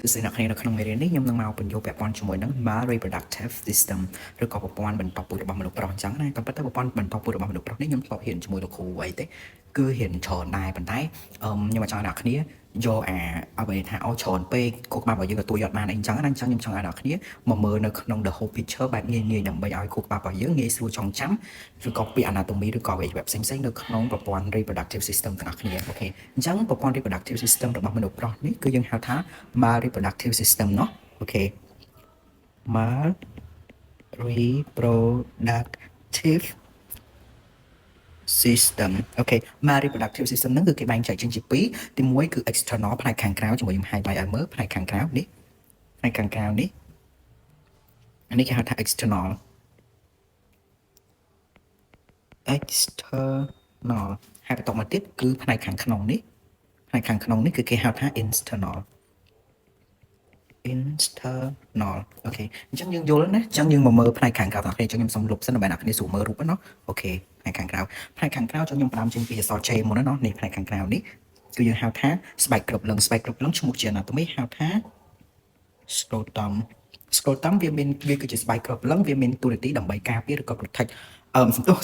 សួស្តីអ្នកគ្នានៅក្នុងមេរៀននេះខ្ញុំនឹងមកបញ្យល់ពាក់ព័ន្ធជាមួយនឹង male reproductive system ឬក៏ប្រព័ន្ធបន្តពូជរបស់មនុស្សប្រុសអញ្ចឹងណាក៏ប៉ុន្តែប្រព័ន្ធបន្តពូជរបស់មនុស្សប្រុសនេះខ្ញុំធ្លាប់រៀនជាមួយលោកគ្រូអីទេគឺរៀនច្រើនដែរប៉ុន្តែខ្ញុំចង់ឲ្យអ្នកគ្នាយកអាអ្វីថាអូច្រើនពេកខួរក្បាលរបស់យើងទទួលយកបានអីអញ្ចឹងណាអញ្ចឹងខ្ញុំចង់ឲ្យអ្នកគ្នាមកមើលនៅក្នុង the whole picture បែបងាយៗដើម្បីឲ្យខួរក្បាលរបស់យើងងាយស្រួលចងចាំឬក៏ពាក្យ anatomy ឬក៏អ្វីបែបផ្សេងៗនៅក្នុងប្រព័ន្ធ reproductive system ទាំងអស់គ្នាokay អញ្ចឹងប្រព័ន្ធ reproductive system របស់មនុស្សប្រុសនេះគឺយើងហៅថា male reproductive system ណោះ okay male reproductive system okay male reproductive system ហ្នឹងគឺគេបែងចែកចេញជាពីរទីមួយគឺ external ផ្នែកខាងក្រៅជាមួយខ្ញុំ highlight ឲ្យមើលផ្នែកខាងក្រៅនេះផ្នែកខាងក្រៅនេះអានេះគេហៅថា external ហើយបន្តមកទៀតគឺផ្នែកខាងក្នុងនេះផ្នែកខាងក្នុងនេះគឺគេហៅថា internal internal okay អញ្ចឹងយើងយល់ណាអញ្ចឹងយើងមកមើលផ្នែកខាងក្រៅទាំងគ្នាអញ្ចឹងខ្ញុំសុំលុបសិនដើម្បីអ្នកគ្នាស្រួលមើលរូបណា okay ផ្នែកខាងក្រៅផ្នែកខាងក្រៅចង់ខ្ញុំផ្ដើមចេញពីអក្សរ J មុនណានេះផ្នែកខាងក្រៅនេះគឺយើងហៅថាស្បែកគ្របលឹងស្បែកគ្របលឹងឈ្មោះជា anatomy ហៅថា scrotum scrotum វាមានវាគឺជាស្បែកគ្របលឹងវាមានតួនាទីដើម្បីការពារឬក៏ protect សំទោស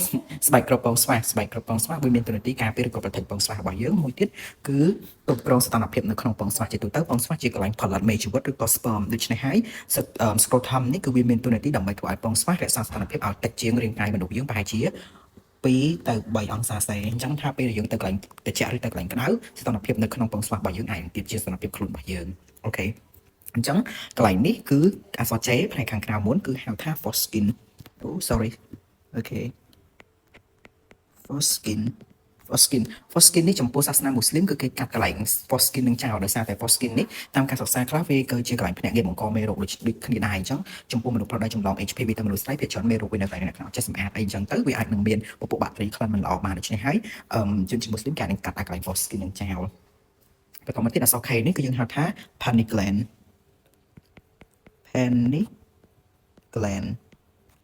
ស្បែកគ្របពងស្វាស្បែកគ្របពងស្វាវាមានតួនាទីការពារឬក៏ protect ពងស្វារបស់យើងមួយទៀតគឺគ្រប់គ្រងសីតុណ្ហភាពនៅក្នុងពងស្វាជាទូទៅពងស្វាជាកន្លែងផលិតមេជីវិតឬក៏ sperm ដូច្នេះហើយ scrotum នេះគឺវាមានតួនាទីដើម្បីធ្វើឲ្យពងស្វារក្សាសីតុណ្ហភាពឲ្យតិចជាងរាងកាយមនុស្សយើងប្រហែលជា2ទៅ3អង្សាសេអញ្ចឹងថាពេលដែលយើងទៅកន្លែងត្រជាក់ឬទៅកន្លែងក្តៅសីតុណ្ហភាពនៅក្នុងពងស្វារបស់យើងអាចនឹងទាបជាងសីតុណ្ហភាពខ្លួនរបស់យើង okay អញ្ចឹងកន្លែងនេះគឺអក្សរ J ផ្នែកខាងក្រៅមុនគឺហៅថា foreskin អូ sorry okay foreskin foreskin foreskin នេះចំពោះសាសនាមូស្លីមគឺគេកាត់កន្លែង foreskin នឹងចោលដោយសារតែ foreskin នេះតាមការសិក្សាខ្លះវាគឺជាកន្លែងភ្នាក់ងារបង្កមេរោគដូចដូចគ្នាដែរអញ្ចឹងចំពោះមនុស្សប្រុសដែលចម្លង HPV ទៅមនុស្សស្រីភាគច្រើនមេរោគវានៅកន្លែងអ្នកខ្លះចេះសម្អាតអីអញ្ចឹងទៅវាអាចនឹងមានពពួកបាក់តេរីក្លិនមិនល្អបានដូច្នេះហើយអឺជនជាតិមូស្លីមគេអាចនឹងកាត់អាកន្លែង foreskin នឹងចោលបន្តមកទៀតអក្សរ K នេះគឺយើងហៅថា penis gland penis gland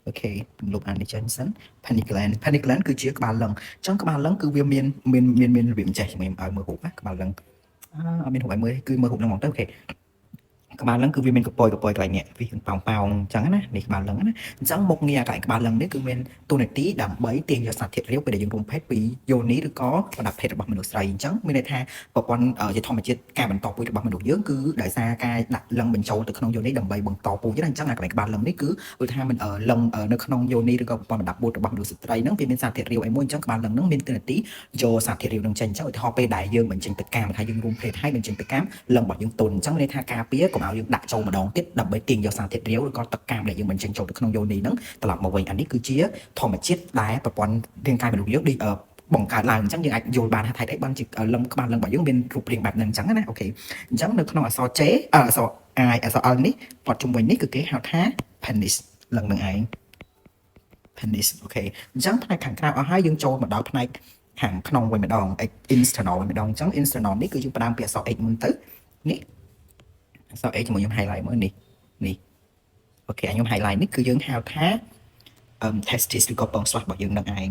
okay លុបអាននេះចេញសិន penis gland penis gland គឺជាក្បាលលឹងអញ្ចឹងក្បាលលឹងគឺវាមានមានមានមានរបៀបចេះជាមួយឲ្យមើលរូបណាក្បាលលឹងអឺអត់មានរូបឲ្យមើលគឺមើលរូបហ្នឹងហ្មងទៅ okay ក្បាលលឹងគឺវាមានកប៉យកប៉យកន្លែងនេះវាប៉ោងប៉ោងអញ្ចឹងណានេះក្បាលលឹងណាអញ្ចឹងមុខងារកន្លែងក្បាលលឹងនេះគឺមានតួនាទីដើម្បីទាញយកសារធាតុរាវពេលដែលយើងរួមភេទពីយោនីឬក៏ប្រដាប់ភេទរបស់មនុស្សស្រីអញ្ចឹងមានន័យថាប្រព័ន្ធជាធម្មជាតិការបន្តពូជរបស់មនុស្សយើងគឺដោយសារការដាក់លឹងបញ្ចូលទៅក្នុងយោនីដើម្បីបន្តពូជណាអញ្ចឹងអាកន្លែងក្បាលលឹងនេះគឺដូចថាមិនលឹងនៅក្នុងយោនីឬក៏ប្រព័ន្ធប្រដាប់ពូជរបស់មនុស្សស្ត្រីហ្នឹងវាមានសារធាតុរាវអីមួយអញ្ចឹងក្បាលលឹងហ្នឹងមានតួនាទីយកសារធាតុរាវហ្នឹងចេញអញ្ចឹងឧទាហរណ៍ពេលដែលយើងបញ្ចេញទឹកកាមថាយើងរួមភេទហើយបញ្ចេញទឹកកាមលឹងរបស់យើងទន់អញ្ចឹងមានន័យថាការពារកុំឲ្យយើងដាក់ចូលម្ដងទៀតដើម្បីទាញយកសារធាតុរាវឬក៏ទឹកកាមដែលយើងបញ្ចេញចូលទៅក្នុងយោនីហ្នឹងត្រឡប់មកវិញអានេះគឺជាធម្មជាតិដែលប្រព័ន្ធរាងកាយមនុស្សយើងដូចបង្កើតឡើងអញ្ចឹងយើងអាចយល់បានថាហេតុអីបានជាលឹងក្បាលលឹងរបស់យើងមានរូបរាងបែបហ្នឹងអញ្ចឹងណា okay អញ្ចឹងនៅក្នុងអក្សរ J អក្សរ I អក្សរ L នេះព័ទ្ធជុំវិញនេះគឺគេហៅថា penis លឹងនឹងឯង penis okay អញ្ចឹងផ្នែកខាងក្រៅអស់ហើយយើងចូលមកដល់ផ្នែកខាងក្នុងវិញម្ដង internal វិញម្ដងអញ្ចឹង internal នេះគឺយើងផ្ដើមពីអក្សរ H មុនទៅនេះអក្សរ H ជាមួយខ្ញុំ highlight មើលនេះនេះ okay ខ្ញុំ highlight នេះគឺយើងហៅថា testis ឬក៏ពងស្វារបស់យើងនឹងឯង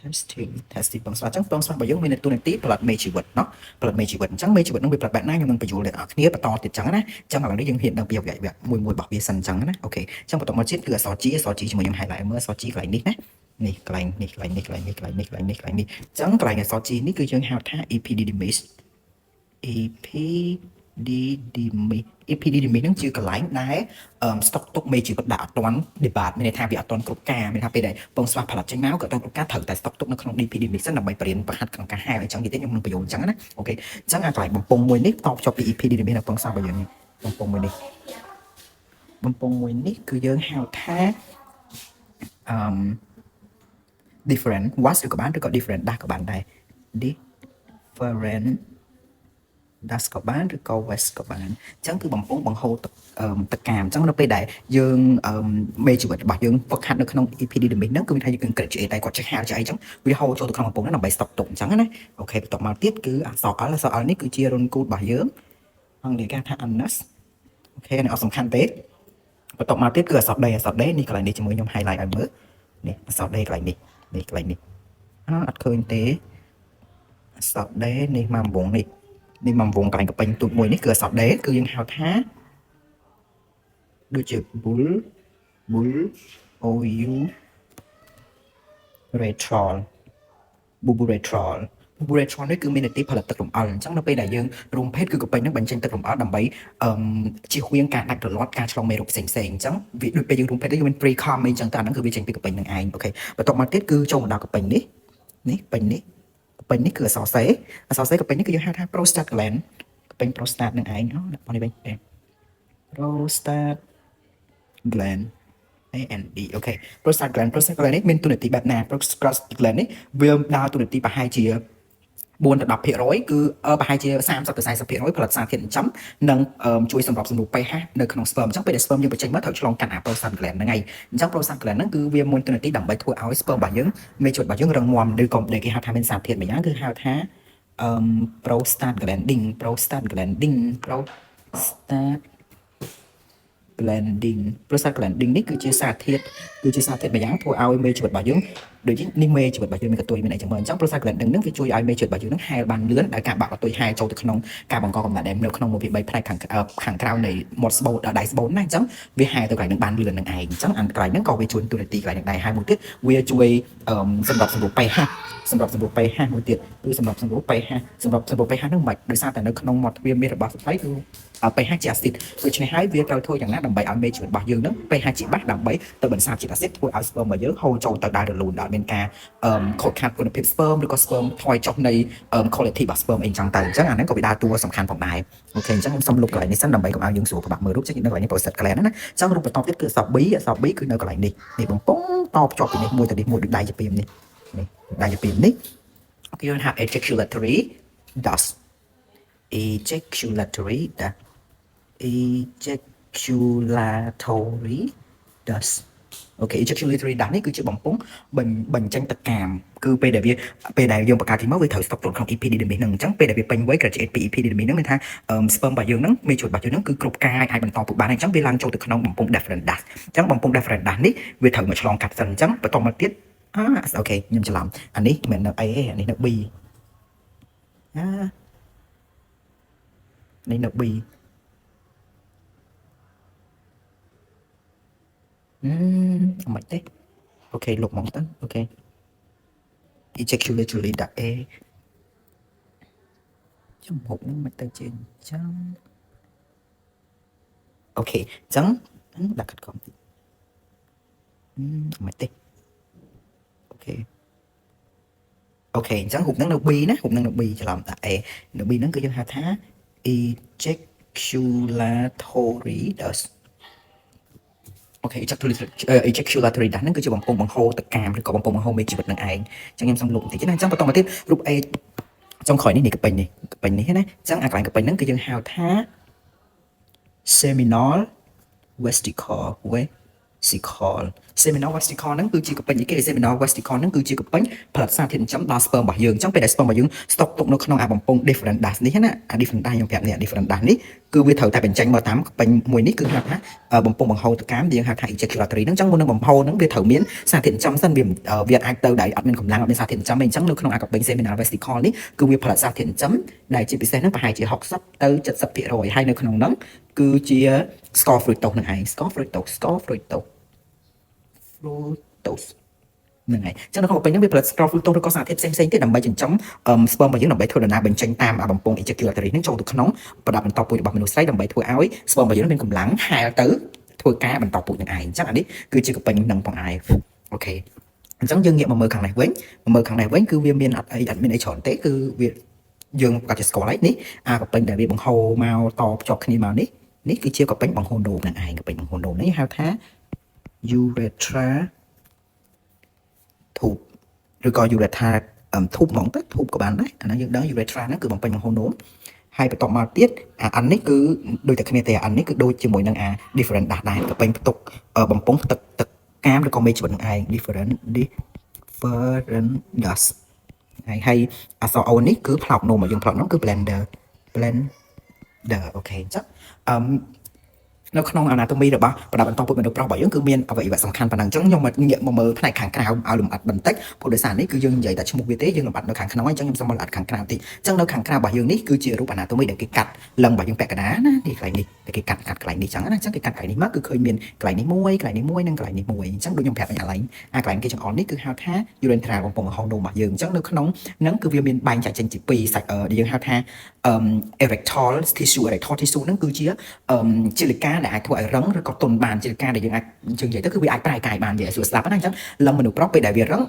testing testing ពងស្វាអញ្ចឹងពងស្វារបស់យើងមានតួនាទីផលិតមេជីវិតណោះផលិតមេជីវិតអញ្ចឹងមេជីវិតនឹងវាផលិតបែបណាខ្ញុំនឹងបញ្យល់ដល់អ្នកគ្នាបន្តទៀតអញ្ចឹងណាអញ្ចឹងឥឡូវនេះយើងហ៊ានដឹងពីអវយវៈមួយមួយរបស់វាសិនអញ្ចឹងណា okay អញ្ចឹងបន្តមកទៀតគឺអក្សរ G អក្សរ G ជាមួយខ្ញុំ highlight មើលអក្សរ G កន្លែងនេះណានេះកន្លែងនេះកន្លែងនេះកន្លែងនេះកន្លែងនេះកន្លែងនេះកន្លែងនេះអញ្ចឹងកន្លែងអក្សរ G នេះគឺយើងហៅថា epididymis epididymis epididymis ហ្នឹងជាកន្លែងដែលស្តុកទុកមេជីវិតដែលអត់ទាន់ develop មានន័យថាវាអត់ទាន់គ្រប់ការមានថាពេលដែលពងស្វាផលិតចេញមកក៏អត់ទាន់គ្រប់ការត្រូវតែស្តុកទុកនៅក្នុង epididymis សិនដើម្បីបរៀនប្រហាត់ក្នុងការហែលអញ្ចឹងនិយាយទៅខ្ញុំនឹងបញ្យល់អញ្ចឹងណា okay អញ្ចឹងអាកន្លែងបំពង់មួយនេះតបចប់ពី epididymis នៅពងស្វារបស់យើងនេះបំពង់មួយនេះបំពង់មួយនេះគឺយើងហៅថាអឺ deferens vas ឬក៏បានឬក៏ deferens duct ក៏បានដែរ deferens duct ក៏បានឬក៏ vas ក៏បានអញ្ចឹងគឺបំពង់បង្ហូរទឹកអឺទឹកកាមអញ្ចឹងនៅពេលដែលយើងអឺមេជីវិតរបស់យើងហ្វឹកហាត់នៅក្នុង epididymis ហ្នឹងគឺមានថាយើង graduate តែគាត់ចេះហែលចេះអីអញ្ចឹងវាហូរចូលទៅក្នុងបំពង់ហ្នឹងដើម្បីស្តុកទុកអញ្ចឹងណា okay បន្ទាប់មកទៀតគឺអក្សរ L អក្សរ L នេះគឺជារន្ធគូទរបស់យើងអង់គ្លេសគេថា anus okay នេះអត់សំខាន់ទេបន្ទាប់មកទៀតគឺអក្សរ D អក្សរ D នេះកន្លែងនេះជាមួយខ្ញុំ highlight ឲ្យមើលនេះអក្សរ D កន្លែងនេះនេះកន្លែងនេះអត់ឃើញទេអក្សរ D នេះមកកំពង់នេះ នេះមកវងកន្លែងកពេញទូចមួយនេះគឺអក្សរ D គឺយើងហៅថាដូចជា bull o u retral bulbourethral bulbourethral នេះគឺមានន័យផលិតទឹករំអិលអញ្ចឹងនៅពេលដែលយើងរួមភេទគឺកពេញនឹងបញ្ចេញទឹករំអិលដើម្បីអឺជៀសវាងការដាច់រលាត់ការឆ្លងមេរោគផ្សេងផ្សេងអញ្ចឹងវាដូចពេលយើងរួមភេទយើងមាន pre com អីអញ្ចឹងតែអាហ្នឹងគឺវាចេញពីកពេញនឹងឯង okay បន្ទាប់មកទៀតគឺចូលមកដល់កពេញនេះនេះពេញនេះពេញនេះគឺអក្សរ C អក្សរ C កពេញនេះគឺយើងហៅថា prostate gland កពេញ prostate នឹងឯងអូដាក់នេះវិញ prostate gland A N D okay prostate gland prostate gland នេះមានតួនាទីបែបណា prostate gland នេះវាដើរតួនាទីប្រហែលជា4ទៅ10%គឺប្រហែលជា30ទៅ40%ផលិតសារធាតុចិញ្ចឹមនិងជួយសម្របសម្រួល pH នៅក្នុង sperm អញ្ចឹងពេលដែល sperm យើងបញ្ចេញមកត្រូវឆ្លងកាត់អា prostate gland ហ្នឹងឯងអញ្ចឹង prostate gland ហ្នឹងគឺវាមានតួនាទីដើម្បីធ្វើឲ្យ sperm របស់យើងមេជុតរបស់យើងរឹងមាំឬក៏ដែលគេហៅថាមានសារធាតុមួយយ៉ាងគឺហៅថាអឺ prostaglandin prostaglandin prostate glandin prostaglandin នេះគឺជាសារធាតុគឺជាសារធាតុមួយយ៉ាងធ្វើឲ្យមេជីវិតរបស់យើងដូចនេះមេជីវិតរបស់យើងមានកន្ទុយមានអីចឹងមកអញ្ចឹង prostaglandin ហ្នឹងវាជួយឲ្យមេជីវិតរបស់យើងហ្នឹងហែលបានលឿនដោយការបាក់កន្ទុយហែលចូលទៅក្នុងការបង្កកំណត់ដែលនៅក្នុងមួយពី3ផ្នែកខាងខាងក្រៅនៃមាត់ស្បូនដៃស្បូនណាអញ្ចឹងវាហែលទៅកន្លែងហ្នឹងបានលឿននឹងឯងអញ្ចឹងអានកន្លែងហ្នឹងក៏វាជួយតួនាទីកន្លែងហ្នឹងដែរហើយមួយទៀតវាជួយសម្របសម្រួល pH សម្រាប់សម្រួល pH មួយទៀតគឺសម្រាប់សម្រួល pH សម្រាប់សម្រួល pH ហ្នឹងមិនដោយសារតែនៅក្នុងមាត់ទ្វារមាសរបស់ស្ត្រីគឺ pH ជាអាស៊ីតដូច្នេះហើយវាត្រូវធ្វើយ៉ាងណាដើម្បីឲ្យមេជីវិតរបស់យើងហ្នឹង pH ជាបាសដើម្បីទៅបន្សាបជាតិអាស៊ីតធ្វើឲ្យ sperm របស់យើងហូរចូលទៅដល់រលូនដោយមានការខូចខាតគុណភាព sperm ឬក៏ sperm ថយចុះនៃ quality របស់ sperm អីចឹងទៅអញ្ចឹងអាហ្នឹងក៏វាដើរតួសំខាន់ផងដែរ okay អញ្ចឹងខ្ញុំសូមលុបកន្លែងនេះសិនដើម្បីកុំឲ្យយើងស្រួលពិបាកមើលរូបចឹងនៅកន្លែងនេះ prostate gland ណាអញ្ចឹងរូបបន្តទៀតគឺអក្សរ B អក្សរ B គឺនៅកន្លែងនេះនេះបំពង់តភ្ជាប់ពីនេះមួយទៅនេះមួយដូចដៃជាពីមនេះនេះដៃជាពីមនេះគេហៅថា ejaculatory duct ejaculatory duct ejaculatory duct okay ejaculatory duct នេះគឺជាបំពង់បញ្ចេញទឹកកាមគឺពេលដែលវាពេលដែលយើងបង្កើតទីមកវាត្រូវស្តុកទុកក្នុង epididymis ហ្នឹងអញ្ចឹងពេលដែលវាពេញវ័យ graduate ពី epididymis ហ្នឹងមានថា sperm របស់យើងហ្នឹងមេជុតរបស់យើងហ្នឹងគឺគ្រប់កាយអាចបន្តពូជបានអញ្ចឹងវាឡើងចូលទៅក្នុងបំពង់ deferent duct អញ្ចឹងបំពង់ deferent duct នេះវាត្រូវមកឆ្លងកាត់សិនអញ្ចឹងបន្តមកទៀតអា okay ខ្ញុំច្រឡំអានេះមិនមែននៅ A ទេអានេះនៅ B អានេះនៅ B អឺអត់ទេ okay លុបហ្មងទៅ okay ejaculatory ដាក់ A ចំមុខហ្នឹងមិនទៅជាអញ្ចឹង okay អញ្ចឹងដាក់កាត់កុំតិចអឺមិនទេ okay okay អញ្ចឹងរូបហ្នឹងនៅ B ណារូបហ្នឹងនៅ B ច្រឡំដាក់ A នៅ B ហ្នឹងគឺយើងហៅថា ejaculatory duct okay ejaculatory duct ហ្នឹងគឺជាបំពង់បង្ហូរទឹកកាមឬក៏បំពង់បង្ហូរមេជីវិតនឹងឯងអញ្ចឹងខ្ញុំសូមលុបបន្តិចណាអញ្ចឹងបន្តមកទៀតរូប A ចុងក្រោយនេះនេះកពេញនេះកពេញនេះណាអញ្ចឹងអាកន្លែងកពេញហ្នឹងគឺយើងហៅថា seminal vesicle vesicle seminal vesicle ហ្នឹងគឺជាកពេញអីគេ seminal vesicle ហ្នឹងគឺជាកពេញផលិតសារធាតុចិញ្ចឹមដល់ sperm របស់យើងអញ្ចឹងពេលដែល sperm របស់យើងស្តុកទុកនៅក្នុងអាបំពង់ deferent duct នេះណាអា deferent duct ខ្ញុំប្រាប់នេះអា deferent duct នេះគឺវាត្រូវតែបញ្ចេញមកតាមកពេញមួយនេះគឺហៅថាបំពង់បង្ហូរទៅកាមយើងហៅថា ejaculatory ហ្នឹងអញ្ចឹងមុននឹងបំហូរហ្នឹងវាត្រូវមានសារធាតុចិញ្ចឹមសិនវាវាអាចទៅដែលអត់មានកម្លាំងអត់មានសារធាតុចិញ្ចឹមទេអញ្ចឹងនៅក្នុងអាកពេញ seminal vesicle នេះគឺវាផលិតសារធាតុចិញ្ចឹមដែលជាពិសេសហ្នឹងប្រហែលជា60ទៅ70%ហើយនៅក្នុងហ្នឹងគឺជា ស្ករ fructose នឹងឯង ស្ករ fructose ស្ករ fructose fructose ហ្នឹងហើយអញ្ចឹងនៅក្នុងពេញហ្នឹងវាផលិតស្ករ fructose ឬក៏សារធាតុផ្សេងផ្សេងទៀតដើម្បីចិញ្ចឹម sperm របស់យើងដើម្បីធ្វើដំណើរបញ្ចេញតាមបំពង់ ejaculatory ហ្នឹងចូលទៅក្នុងប្រដាប់បន្តពូជរបស់មនុស្សស្រីដើម្បីធ្វើឲ្យ sperm របស់យើងមានកម្លាំងហែលទៅធ្វើការបន្តពូជនឹងឯងអញ្ចឹងអានេះគឺជាកពេញនឹងផងឯង okay អញ្ចឹងយើងងាកមកមើលខាងនេះវិញមកមើលខាងនេះវិញគឺវាមានអត់អីអត់មានអីច្រើនទេគឺវាយើងប្រកាសជាស្គាល់ហើយនេះអាកពេញដែលវាបង្ហូរមកតភ្ជាប់គ្នាមកនេះនេះគឺជាកពេញបង្ហូរនោមនឹងឯងកពេញបង្ហូរនោមនេះហៅថា urethra tube ឬក៏ urethra tube ហ្មងទៅ tube ក៏បានដែរអាហ្នឹងយើងដឹង urethra ហ្នឹងគឺបំពេញបង្ហូរនោមហើយបន្ទាប់មកទៀតអា N នេះគឺដូចតែគ្នាទេអា N នេះគឺដូចជាមួយនឹងអា deferent duct ដែរកពេញផ្ទុកបំពង់ទឹកទឹកកាមឬក៏មេជីវិតនឹងឯង deferent duct ហើយហើយអក្សរ O នេះគឺផ្លោកនោមមកយើងផ្លោកនោមគឺ bladder bladder okay អញ្ចឹងអឺ នៅក្នុង anatomy របស់ប្រដាប់បន្តពូជមនុស្សប្រុសរបស់យើងគឺមានអវយវៈសំខាន់ប៉ុណ្ណឹងអញ្ចឹងខ្ញុំមកងាកមកមើលផ្នែកខាងក្រៅឲ្យលម្អិតបន្តិចព្រោះដោយសារនេះគឺយើងនិយាយតែឈ្មោះវាទេយើងលម្អិតនៅខាងក្នុងអញ្ចឹងខ្ញុំសូមមកលម្អិតខាងក្រៅតិចអញ្ចឹងនៅខាងក្រៅរបស់យើងនេះគឺជារូប anatomy ដែលគេកាត់លឹងរបស់យើងពាក់កណ្ដាលណានេះកន្លែងនេះដែលគេកាត់កាត់កន្លែងនេះអញ្ចឹងណាអញ្ចឹងគេកាត់កន្លែងនេះមកគឺឃើញមានកន្លែងនេះមួយកន្លែងនេះមួយនិងកន្លែងនេះមួយអញ្ចឹងដូចខ្ញុំប្រាប់អញកន្លែងអាកន្លែងគេចង្អុលនេះគឺហៅថា urethra បំពង់បង្ហូរនោមរបស់យើងអញ្ចឹងនៅក្នុងហ្នឹងគឺវាមានបែងចែកចេញជាពីរសាច់ដែលយើងហៅថា erectile tissue។ Erectile tissue ហ្នឹងគឺជាជាលិកាដែលអាចធ្វើឲ្យរឹងឬក៏ទន់បានជាលិកាដែលយើងអាចយើងនិយាយទៅគឺវាអាចប្រែកាយបាននិយាយឲ្យស្រួលស្ដាប់ណាអញ្ចឹងលឹងមនុស្សប្រុសពេលដែលវារឹង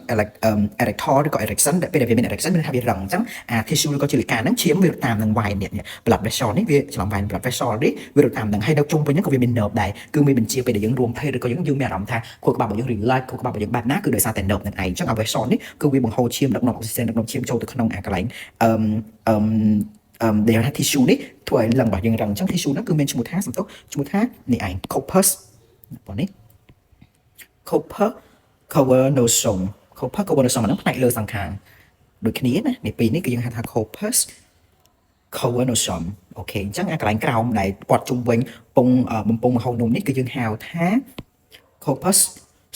erectile ឬក៏ erection ពេលដែលវាមាន erection មានថាវារឹងអញ្ចឹងអា tissue ឬក៏ជាលិកាហ្នឹងឈាមវារត់តាមនឹង vein នេះ blood vessel នេះវាច្រឡំ vein blood vessel នេះវារត់តាមនឹងហើយនៅជុំវិញហ្នឹងក៏វាមាន nerve ដែរគឺមានបញ្ជាពេលដែលយើងរួមភេទឬក៏យើងយើងមានអារម្មណ៍ថាខួរក្បាលរបស់យើង relax ខួរក្បាលរបស់យើងបែបណាគឺដោយសារតែ nerve ហ្នឹងឯងអញ្ចឹងអា vessel នេះគឺវាបង្ហូរឈាមដឹកនាំអុកស៊ីសែនដឹកនាំឈាមចូលទៅក្នុងអាកន្លែងអឺអឺអឺដែលថា tissue នេះធ្វើឲ្យលឹងរបស់យើងរឹងអញ្ចឹង tissue ហ្នឹងគឺមានឈ្មោះថាសំទោសឈ្មោះថានេះឯង corpus បងនេះ corpus cavernosum corpus cavernosum ហ្នឹងផ្នែកលើសងខាងដូចគ្នាណានេះពីរនេះគឺយើងហៅថា corpus cavernosum។ OK អញ្ចឹងអាកន្លែងក្រោមដែលព័ទ្ធជុំវិញពងបំពង់មហោនុំនេះគឺយើងហៅថា corpus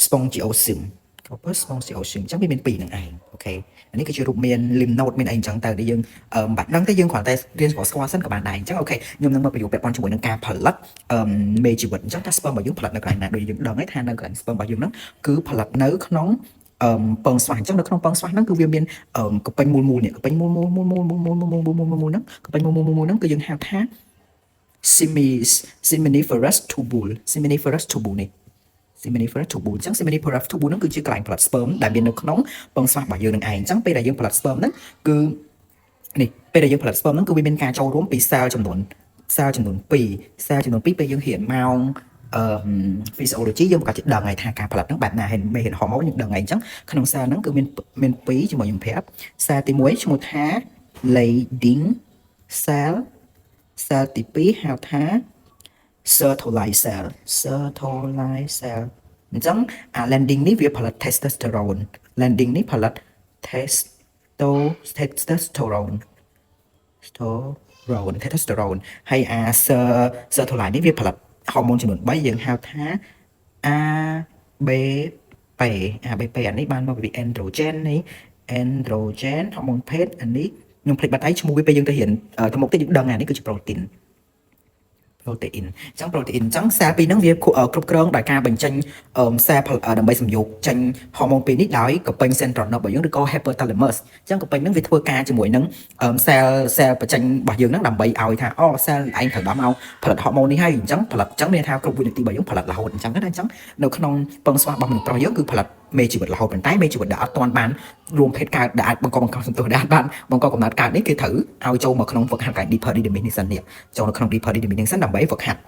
spongiosum corpus spongiosum អញ្ចឹងវាមានពីរហ្នឹងឯង OK អានេះគឺជារូបមាន lymph node មានអីអញ្ចឹងទៅដែលយើងមិនបាច់ដឹងទេយើងគ្រាន់តែរៀនស្គាល់ស្គាល់សិនក៏បានដែរអញ្ចឹង OK ខ្ញុំនឹងមកបញ្យល់ពាក់ព័ន្ធជាមួយនឹងការផលិតអឺមេជីវិតអញ្ចឹងថា sperm របស់យើងផលិតនៅកន្លែងណាដូចយើងដឹងហើយថានៅកន្លែង sperm របស់យើងហ្នឹងគឺផលិតនៅក្នុងអឺពងស្វាស់អញ្ចឹងនៅក្នុងពងស្វាស់ហ្នឹងគឺវាមានអឺកពេញមូលមូលនេះកពេញមូលមូលមូលមូលមូលមូលមូលមូលមូលមូលហ្នឹងកពេញមូលមូលមូលហ្នឹងគឺយើងហៅថា seminiferous tubule seminiferous tubule នេះ seminiferous tubule អញ្ចឹង seminiferous tubule ហ្នឹងគឺជាកន្លែងផលិត sperm ដែលមាននៅក្នុងពងស្វាស់របស់យើងនឹងឯងអញ្ចឹងពេលដែលយើងផលិត sperm ហ្នឹងគឺនេះពេលដែលយើងផលិត sperm ហ្នឹងគឺវាមានការចូលរួមពី cell ចំនួន cell ចំនួន2 cell ចំនួន2ពេលយើងរៀនម៉ោងអឺ physiology យើងប្រកាសជាដឹងហើយថាការផលិតហ្នឹងបែបណាហើយមេរៀន hormone យើងដឹងហើយអញ្ចឹងក្នុង cell ហ្នឹងគឺមានមាន2ជាមួយខ្ញុំប្រាប់ cell ទី1ឈ្មោះថា Leydig cell cell ទី2ហៅថា Sertoli cell Sertoli cell អញ្ចឹងអា Leydig នេះវាផលិត testosterone Leydig នេះផលិត testosterone testosterone testosterone ហើយអា Sertoli នេះវាផលិតហូម៉ូនចំនួន3យើងហៅថា ABP ABP អានេះបានមកពី androgen នេះ androgen ហូម៉ូនភេទអានេះខ្ញុំភ្លេចបាត់ហើយឈ្មោះវាពេលយើងទៅរៀនទៅមុខទៀតយើងដឹងអានេះគឺជា protein protein អញ្ចឹង protein អញ្ចឹង cell ពីរហ្នឹងវាគ្រប់គ្រងដោយការបញ្ចេញ cell ដើម្បីសំយោគចេញហូម៉ូនពីរនេះដោយកពេញ central nerve របស់យើងឬក៏ hypothalamus អញ្ចឹងកពេញហ្នឹងវាធ្វើការជាមួយនឹង cell បញ្ចេញរបស់យើងហ្នឹងដើម្បីឲ្យថាអូ cell ឯងត្រូវដល់មកផលិតហូម៉ូននេះហើយអញ្ចឹងផលិតអញ្ចឹងមានថាគ្រប់វិនាទីរបស់យើងផលិតរហូតអញ្ចឹងណាអញ្ចឹងនៅក្នុងពងស្វាស់របស់មនុស្សប្រុសយើងគឺផលិតមេជីវិតរហូតប៉ុន្តែមេជីវិតដែលអត់ទាន់បានរួមភេទកើតដែលអាចបង្កបង្កើនសន្ទុះដែលអាចបានបង្កកំណត់កើតនេះគេត្រូវឲ្យចូលមកក្នុងហ្វឹកហាត់កន្លែង deeper epididymis នេះសិននេះចូលនៅក្នុង deeper epididymis នេះសិនដើម្បីហ្វឹកហាត់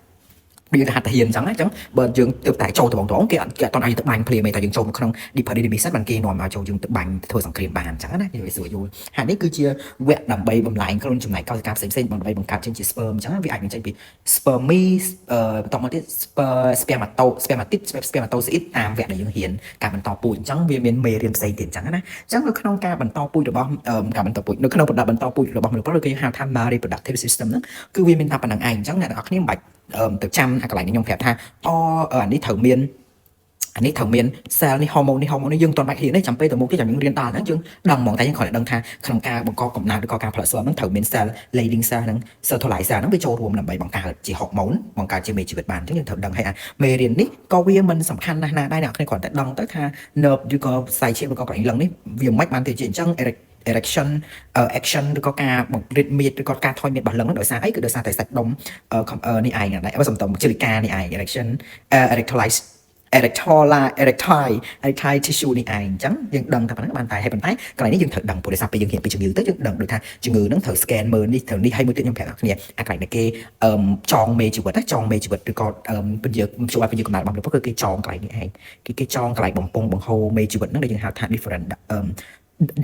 ដូចយើងទៅហាត់ទាហានអញ្ចឹងអញ្ចឹងបើយើងទើបតែចូលត្បងត្បងគេអត់គេអត់ទាន់ឲ្យទៅបាញ់ភ្លាមទេតែយើងចូលមកក្នុង deeper epididymis សិនបានគេនាំឲ្យចូលយើងទៅបាញ់ធ្វើសង្គ្រាមបានអញ្ចឹងណានិយាយស្រួលយល់ហើយនេះគឺជាវគ្គដើម្បីបំលែងខ្លួនចំណែកកោសិកាផ្សេងៗដើម្បីបង្កើតចេញជា sperm អញ្ចឹងវាអាចនឹងចេញពី spermie បន្តមកទៀត spermatid spermatozoid តាមវគ្គដែលយើងរៀនការបន្តពូជអញ្ចឹងវាមានមេរៀនផ្សេងទៀតអញ្ចឹងណាអញ្ចឹងនៅក្នុងការបន្តពូជរបស់ការបន្តពូជនៅក្នុងបន្តពូជរបស់មនុស្សប្រុសឬគេហៅថា male reproductive system ហ្នឹងគឺវាមានតែប៉ុណ្្នឹងឯងអញ្ចឹងអ្នកទាំងអស់គ្នាមិនបាច់ទៅចាំអាកន្លែងនេះខ្ញុំប្រាប់ថាអូអានេះត្រូវមានអានេះត្រូវមាន cell នេះ hormone នេះ hormone នេះយើងមិនទាន់បាច់រៀនទេចាំពេលទៅមុខទៀតចាំយើងរៀនដល់ហ្នឹងយើងដឹងហ្មងតែយើងគ្រាន់តែដឹងថាក្នុងការបង្កកំណើតឬក៏ការផលិត sperm ហ្នឹងត្រូវមាន cell Leydig cell ហ្នឹង Sertoli cell ហ្នឹងវាចូលរួមដើម្បីបង្កើតជា hormone បង្កើតជាមេជីវិតបានអញ្ចឹងយើងត្រូវដឹងហើយអាមេរៀននេះក៏វាមិនសំខាន់ណាស់ណាដែរអ្នកនរគ្រាន់តែដឹងទៅថា nerve ឬក៏សៃឈាមឬក៏កន្លែងលឹងនេះវាមិនបានទៅជាអញ្ចឹង erection action ឬក៏ការបង្រិតមៀតឬក៏ការថយមៀតរបស់លឹងហ្នឹងដោយសារអីគឺដោយសារតែសាច់ដុំនេះឯងដែរសំតំជាលិកានេះឯង erection erectile erectile erectile erectile tissue នេះឯងអញ្ចឹងយើងដឹងតែប៉ុណ្្នឹងបានតែហើយប៉ុន្តែកន្លែងនេះយើងត្រូវដឹងព្រោះដោយសារពេលយើងរៀនពីជំងឺទៅយើងដឹងដូចថាជំងឺហ្នឹងត្រូវ scan មើលនេះត្រូវនេះហើយមួយទៀតខ្ញុំប្រាប់អ្នកគ្នាអាកន្លែងដែលគេអឺចងមេជីវិតណាចងមេជីវិតឬក៏អឺពន្យាជួបឲ្យពន្យាកំណត់របស់មនុស្សគឺគេចងកន្លែងនេះឯងគេគេចងកន្លែងបំពង់បង្ហូរមេជីវិតហ្នឹងដែលយើងហៅថា different អឺ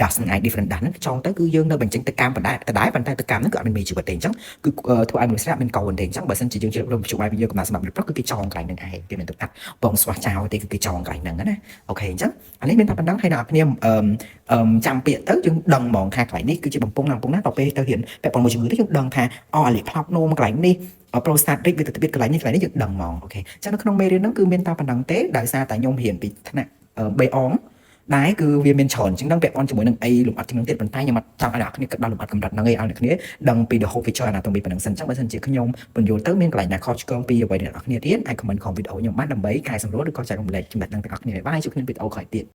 duct នឹងឯង different duct ហ្នឹងចងទៅគឺយើងនៅបញ្ចេញទឹកកាមបណ្ដែរដដែលប៉ុន្តែទឹកកាមហ្នឹងគឺអត់មានមេជីវិតទេអញ្ចឹងគឺធ្វើឲ្យមនុស្សស្រាក់មានកូនទេអញ្ចឹងបើសិនជាយើងជ្រើសរើសមធ្យោបាយយើងកំណត់សម្រាប់មនុស្សប្រុសគឺគេចងកន្លែងហ្នឹងឯងគេមិនទៅកាត់បងស្វាស់ចោលទេគឺគេចងកន្លែងហ្នឹងណា okay អញ្ចឹងអានេះមានតែប៉ុណ្ណឹងហើយអ្នកនរគ្នាអឺអឺចាំពាក្យទៅយើងដឹងហ្មងថាកន្លែងនេះគឺជាបំពង់ណាបំពង់ណាដល់ពេលទៅរៀនពាក់ព័ន្ធមួយជំងឺទៅយើងដឹងថាអូអាលិផ្លោបនោមកន្លែងនេះ prostate រីកវាទៅទៀតកន្លែងនេះកន្លែងនេះយើងដឹងហ្មង okay អញ្ចឹងនៅក្នុងមេរៀនហ្នឹងគឺមានតែប៉ុណ្ណឹងទេដោយសារតែខ្ញុំរៀនពីថ្នាក់ B អងដែរគឺវាមានច្រើនជាងហ្នឹងពាក់ព័ន្ធជាមួយនឹងអីលំអិតជាងហ្នឹងទៀតប៉ុន្តែខ្ញុំអត់ចង់ឲ្យអ្នកគ្នាគិតដល់លំអិតកម្រិតហ្នឹងឯងឲ្យអ្នកគ្នាដឹងពី the whole picture anatomy ប៉ុណ្ណឹងសិនអញ្ចឹងបើសិនជាខ្ញុំពន្យល់ទៅមានកន្លែងណាខុសឆ្គងពីអ្វីដែលអ្នកគ្នារៀនអាច comment ក្នុងវីដេអូខ្ញុំបានដើម្បីកែសម្រួលឬក៏ចែករំលែកចំណេះដឹងទាំងអស់គ្នាbye ជួបគ្នាវីដេអូក្រោយទៀត។